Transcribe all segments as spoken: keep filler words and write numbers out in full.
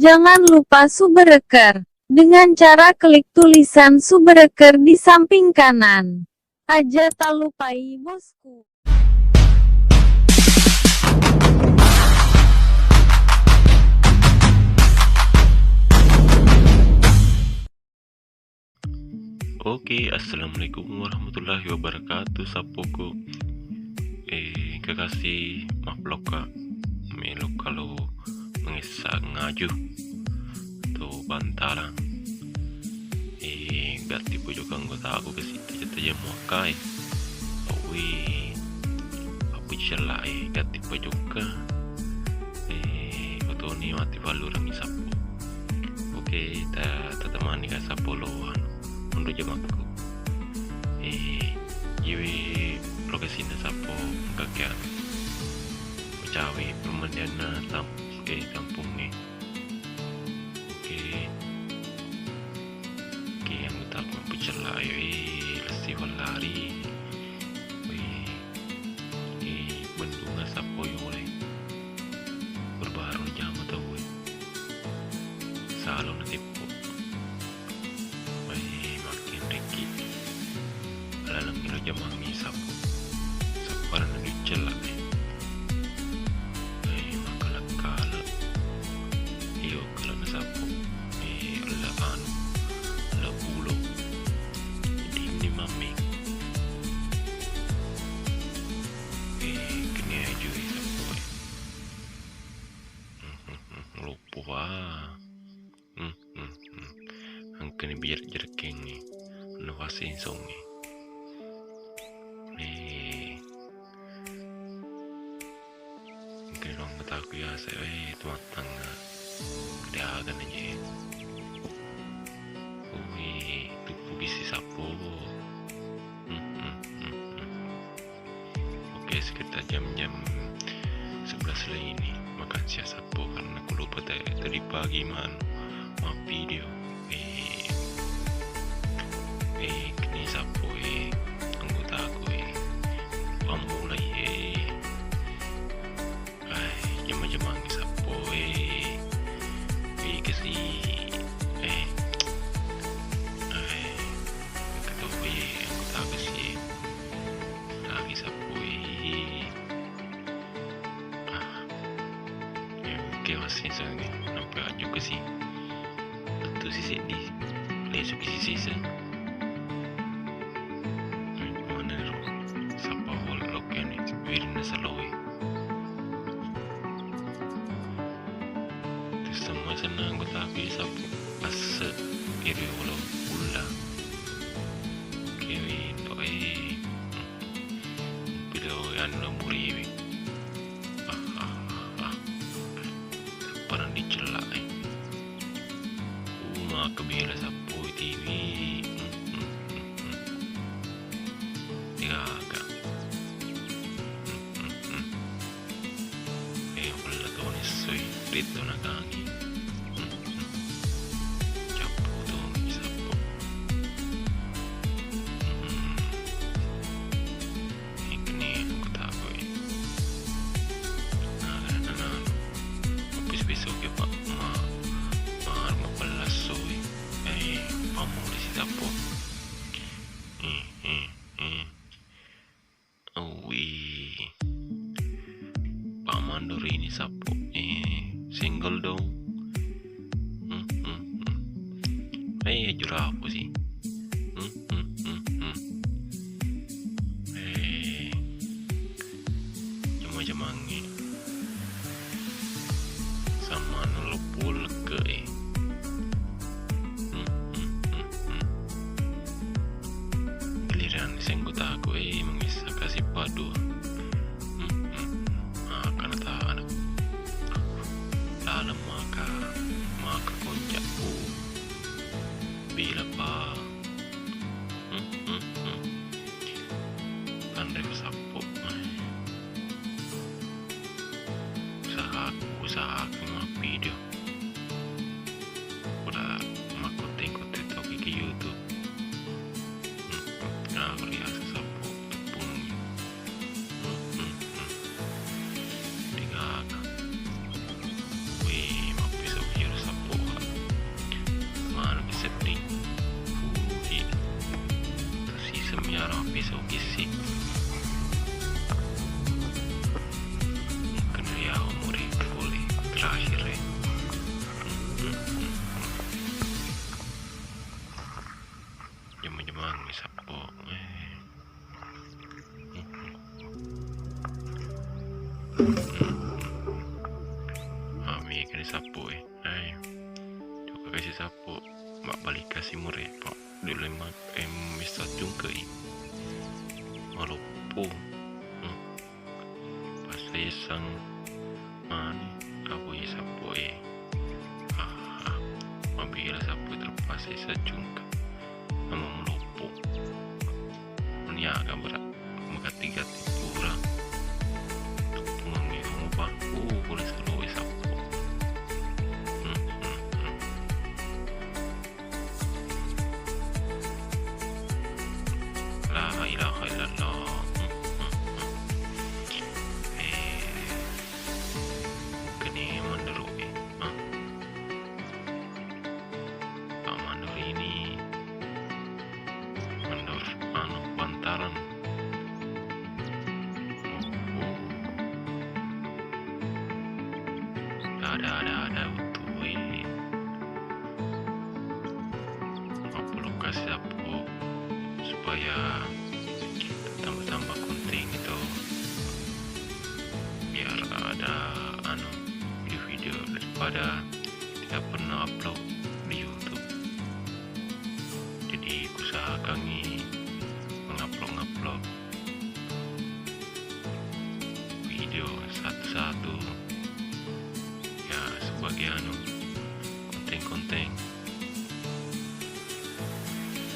Jangan lupa subscribe dengan cara klik tulisan subscribe di samping kanan. Aja talupai, bosku. Oke, assalamualaikum warahmatullahi wabarakatuh, sappoku. Eh, kekasih, maaf lokka, melo kalo mengessa ngaju atau bantalang. Eh, gatti pojokka anggotaku kasi taja-taja muakkai. Awi, apa cella, eh, gatti pojokka. Eh, otoni mati pallurengi sappo. Oke, ta-, tatemani ka sappo lo anu, undo jamakku. Eh, iwi lokasina sappo engka kia macawe pemandianna tam-, eh, tampungnge. Oke. Oke, anggota kelompok cella, eh, lesti wallari. Wih. Eh, bendunga sappo yole. Berbaru jama tau, eh. Salo na teppo. Wih, makin reki. Laleng ilo jamangngi sappo. Sapparana duccella, eh. Eh, makkalak-kalak. Iyo, kalak na sappo. Eh, ella anu, ella pulo. Dinni mamme. Eh, kene aja sappo, eh. Loppo, wah. Hmm, hmm, hmm. Engkani bijar-jerkengngi. Nafasi insongngi. Eh. Engkani ruang mataku yase, eh, tumattangnga. Deaga na je. Ui, tuppu bisi sappo. Hmm, hmm, hmm, hmm. Oke, sekitar jam-jam sebelas lah ini. Makan siang sappo karena aku lupa ta-, tadi pagi man ma video. Eh, eh, kini sappo, eh, anggota aku, eh. Pammulai, eh. Ai, jama-jamangngi sappo, eh. Wih, kasi, eh. Ai, ketawa, eh, anggota aku sih. Lagi sappo, eh. Ah. Ya, oke, masih soalnya. Nampak juga sih. Lettu si seddi, lesuki si siseng. Maneng ro, sappa wolo lokkeni, wirinna saloe. Terus semua senna anggota aku sappo, asse, iri wolo ulla. Oke, winto, eh. Pilo anu lo muriwi. Ah, ah, ah, ah. Parang dicellak, eh. Uh, maka bela sappo tiwi. Hmm, hmm, hmm, hmm. Tiga agak. Hmm, hmm, hmm. Eh, pella toni sui, ritto nakangi. Hmm, hmm. Cappu toni sappo. Hmm. Engkani anggota aku, eh. Nah, nah, nah, nah. Mappeso-peso ke, Pak. Ma-, ma-, mappellasso, eh. Eh, pammula si sappo. Eh, eh, eh. Awwi. Pamandorini sappo. Eh, single dong. Hmm, hmm, hmm. Eh, juraku sih. Hmm, hmm, hmm, hmm. Eh, jama-jamangngi. Samana loppo lekke, eh. Hmm, hmm, hmm, hmm. Giliran senggo taku, eh, mengissa kasih padu. Hmm, hmm, hmm. Maka na tana. Laleng maka, maka konjakku. Bila pa. Hmm, hmm, hmm. Tanre sappo. Usahaku, usahaku ma video. Udah makkonten-konten toki ke YouTube. Hmm, nah, aku lihat sappo tepung. Hmm, hmm, hmm. Degaga. Wih, mappiso iro sappo. Sokisi. Mungkin ya, muri poli terakhir ya. Jama-jamang sappo. Eh. Ami kena sappo eh. Hai. Coba kasih sappo. Mak balik kasih mure. Pak dulu mak em misa cungkei. Maloppo. Hmm. Pas saya sang mani aku ya sappo eh. Ah, mabila sappo terpaksa saya cungke. Amo maloppo. Meniaga berak. Magatti-gatti pura. Teppungengngi mupa. Uh, pura selo e sappo. Hmm, hmm, hmm. La ilaha illallah. Hmm, hmm, hmm. Eh, kene menurut eh. Ah. Pak Mandor ini Mandor anu bantaran. Oh, oh. Ada, ada, ada utuh eh. Apa lokasi apa supaya tambah-tambah konten itu, biar ada anu video-video daripada tidak pernah upload di YouTube. Jadi usahakangi mengupload-ngupload video satu-satu ya sebagai anu konten-konten.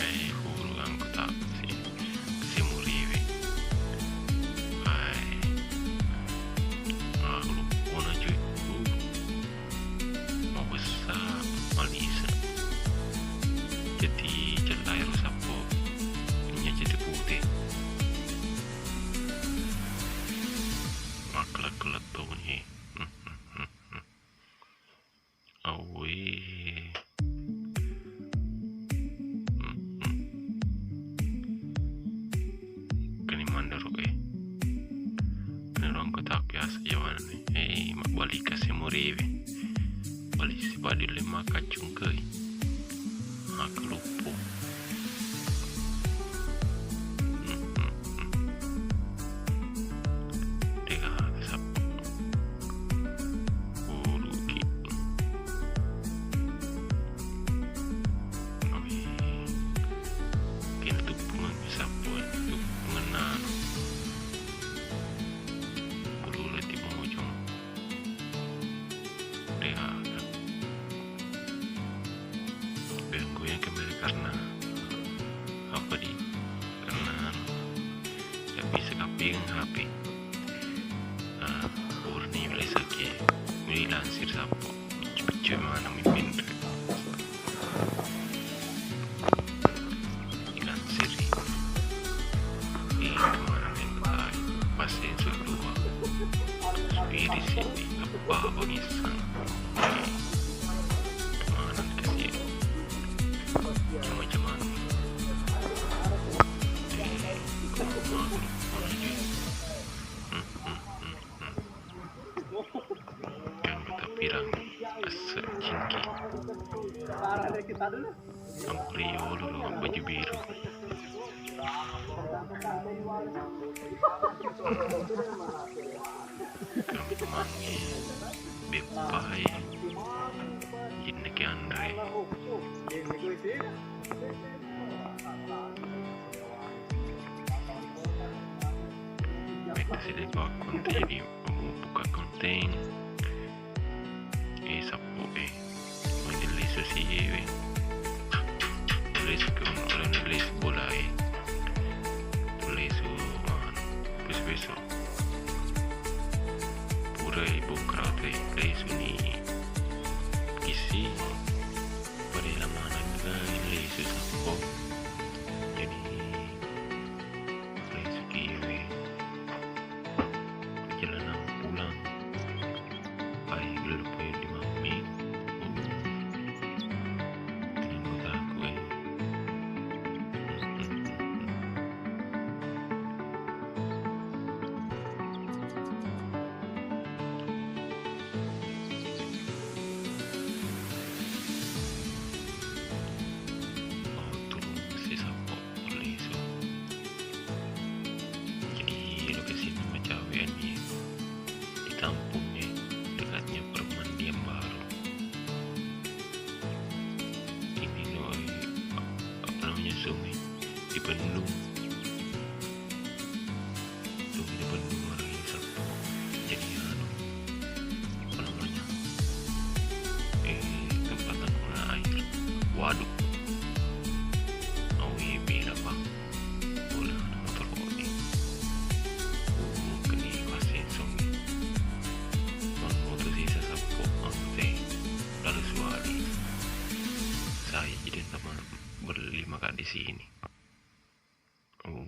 Kayak hulu anggota si si muriwi. Hai. Aku lupa na cuy. Uh. Mabessa, malisa. Jadi cellai ro sappo. Minyak jati putih. Maklak-klak toni. Awe. Kene mandero eh. Kene rongko tak biasa jawanan eh. Eh, mabbalik kasi muriwi. Balik si padi le makacungkei. Maka luppo. Degaga sappo. Uluki. Oke. Kena tuppungan sappo, tuppungan nano. Ulu leti mojong. Degaga. Ganggu yang kembali karena apa di? Karena anu, nggak bisa kaping H P. Nah, urni mulai sakit, mulai lansir sappo. Cepet-cepet mana mimpin. Ilansiri. Eh, kemana nih, Bang? Pas yang kedua. Spiri sini, apa abang iseng? Eh, kemana nih, kasihan? Cuma-cuma. Eh, kemana nih? Hmm, hmm, hmm, hmm. Yang kita pirang, ese cingki. Ampuri yolo lo baju biru. Kammangnge, beppae, jinneke anre. Metta sidé ko akkonteni, mabbuka konteng. Eh, sappo, eh. Mani lesu si, eh, we. Lesu ke, lesu bola, eh. Lesu, anu, beso-beso. Pura ibongkar, eh, lesu ni. Kisi. Pada lama naga lesu sappo. Jadi, lesu kiwe. Perjalanan pulang. Ai, lupa ya di mami. Ini buat aku, eh. Sungai di Bendung. Sungai di Bendung, orang ini Seppo. Jadi, anu, apa namanya, eh, tempat buang air, waduk. Awi beda, Pak. Boleh ada motor koni. Mungkin di Pasir Sungai. Mau motor sisa Seppo, angkut, eh, lalu suari. Saya jadi teman berlima kak di sini. Oh,